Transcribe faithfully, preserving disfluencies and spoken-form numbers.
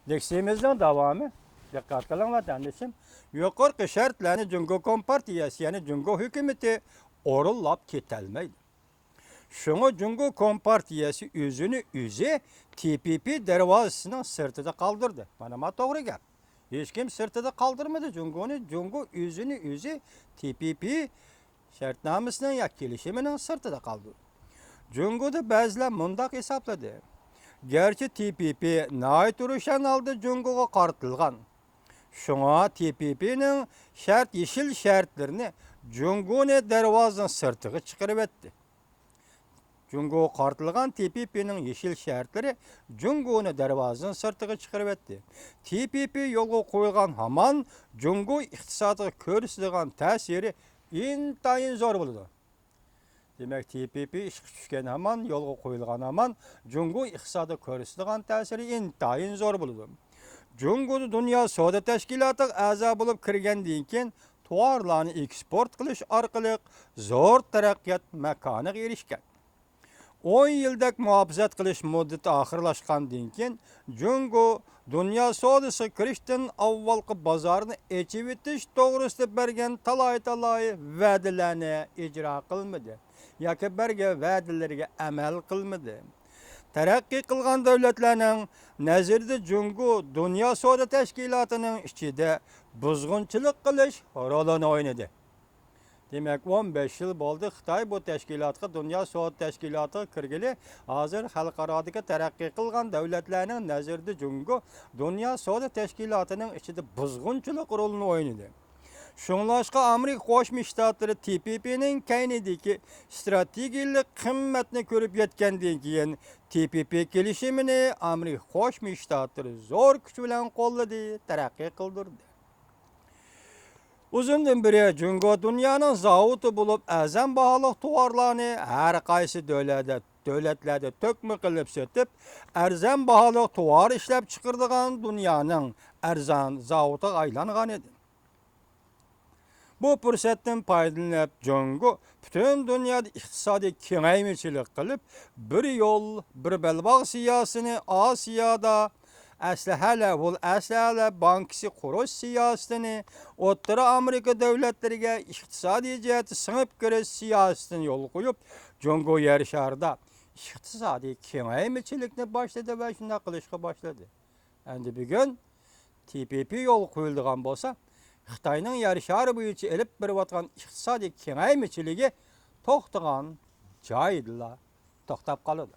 لېكسىيىمىزنىڭ داۋامى. دىققەت قىلىڭلار، قېرىندىشىم. يۇقىرىقى شەرتلەرنى جۇڭگو كومپارتىيەسى، يەنى جۇڭگو ھۆكۈمىتى ئورۇنلاپ كېتەلمەيدۇ. شۇڭا جۇڭگو كومپارتىيەسى ئۆزىنى ئۆزى تې پې پې دەرۋازىسىنىڭ سىرتىدا قالدۇردى. مانا، ما توغرا گەپ. ھېچكىم سىرتىدا قالدۇرمىدى جۇڭگونى، جۇڭگو ئۆزىنى ئۆزى تې پې پې شەرتنامىسىنىڭ ياكى كېلىشىمىنىڭ سىرتىدا قالدۇردى. جۇڭگودا بەزىلەر مۇنداق ھېسابلىدى: گەرچە تې پې پې ناھايىتى روشەن ھالدا جۇڭگوغا قارىتىلغان، شۇڭا تې پې پېنىڭ شەرت، يېشىل شەرتلىرىنى جۇڭگونى دەرۋازىنىڭ سىرتىغا چىقىرىۋەتتى. جۇڭگوغا قارىتىلغان تې پې پېنىڭ يېشىل شەرتلىرى جۇڭگونى دەرۋازىنىڭ سىرتىغا چىقىرىۋەتتى. تې پې پې يولغا قويۇلغان ھامان جۇڭگو ئىقتىسادىغا كۆرسىتىدىغان تەسىرى ئىنتايىن زور بولىدۇ. دېمەك، تې پې پې ئىشقا چۈشكەن ھامان، يولغا قويۇلغان ھامان جۇڭگو ئىقتىسادىغا كۆرسىتىدىغان تەسىرى ئىنتايىن زور بولىدۇ. جۇڭگو دۇنيا سودا تەشكىلاتىغا ئەزا بولۇپ كىرگەندىن كېيىن، تاۋارلارنى ئېكسپورت قىلىش ئارقىلىق زور تەرەققىيات ماكانىغا ئېرىشكەن. ئون يىلدەك مۇھاپىزەت قىلىش مۇددىتى ئاخىرلاشقاندىن كېيىن، جۇڭگو دۇنيا سودىسىغا كىرىشتىن ئاۋۋالقى بازارنى ئېچىۋېتىش توغرىسىدا بەرگەن تالاي-تالاي ۋەدىلەرنى ئىجرا قىلمىدى ياكى بەرگەن ۋەدىلىرىگە ئەمەل قىلمىدى. تەرەققىي قىلغان دۆلەتلەرنىڭ نەزىرىدە جۇڭگو دۇنيا سودا تەشكىلاتىنىڭ ئىچىدە بۇزغۇنچىلىق قىلىش رولىنى ئوينىدى. دېمەك، ئون بەش يىل بولدى خىتاي بۇ تەشكىلاتقا، دۇنيا سودا تەشكىلاتىغا كىرگىلى. ھازىر خەلقئارادىكى تەرەققىي قىلغان دۆلەتلەرنىڭ نەزىرىدە جۇڭگو دۇنيا سودا تەشكىلاتىنىڭ ئىچىدە بۇزغۇنچىلىق رولىنى ئوينىدى. شۇڭلاشقا، ئامېرىكا قوشما شتاتلىرى تې پې پېنىڭ كەينىدىكى ئىستراتېگىيەلىك قىممەتنى كۆرۈپ يەتكەندىن كېيىن، تې پې پې كېلىشىمىنى ئامېرىكا قوشما شتاتلىرى زور كۈچ بىلەن قوللىدى، تەرەققىي قىلدۇردى. ئۇزۇندىن بېرى جۇڭگو دۇنيانىڭ زاۋۇتى بولۇپ، ئەرزان باھالىق تاۋارلارنى ھەر قايسى دۆلەتلەردە، دۆلەتلەردە تۆكمە قىلىپ سېتىپ، ئەرزان باھالىق تاۋار ئىشلەپچىقىرىدىغان دۇنيانىڭ ئەرزان زاۋۇتىغا ئايلانغان ئىدى. بۇ پۇرسەتتىن پايدىلىنىپ، جۇڭگو پۈتۈن دۇنيادا ئىقتىسادىي كېڭەيمىچىلىك قىلىپ، بىر يول، بىر بەلباغ سىياسىتىنى ئاسىيادا، ئەسلىھەلەر، ئۇل ئەسلىھەلەر بانكىسى قۇرۇش سىياسىتىنى، ئوتتۇرا ئامېرىكا دۆلەتلىرىگە ئىقتىسادىي جەھەتتە سىڭىپ كىرىش سىياسىتىنى يولغا قويۇپ، جۇڭگو يەر شارىدا ئىقتىسادىي كېڭەيمىچىلىكنى باشلىدى ۋە شۇنداق قىلىشقا باشلىدى. ئەمدى بۈگۈن تې پې پې يولغا قويۇلىدىغان بولسا، خىتاينىڭ يەر شارى بويىچە ئېلىپ بېرىۋاتقان ئىقتىسادىي كېڭەيمىچىلىكى توختىغان جايىدىلا توختاپ قالىدۇ.